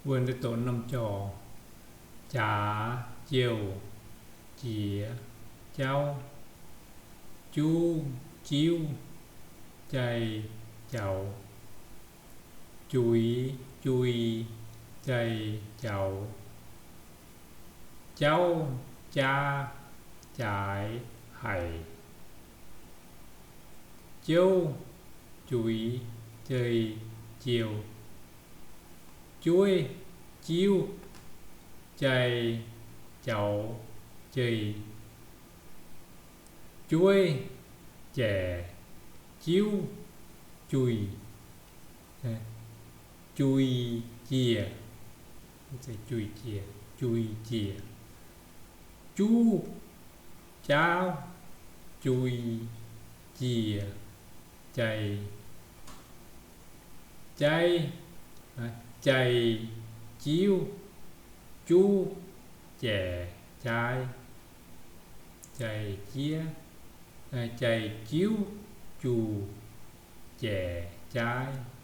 Wuov deix doqc norm jauv: jaax, jouh, jiex, jauv, juv, jiuv, jai, jaux, juix, jui, jai, jaux, jauv, jaav, jaaix, haic, jouv, juix, jei, jouh, jueiv, jiuv, jai, jaux, jei, jueiv, jaic, jiuv, juih, jui, jieh, jui, jieh, juv, jaauv, jui, jieh, jai, jaiv, jai, jiuv, juv, jaic, jaaiv, jai, jiuv, jui, jaic, jaaiv.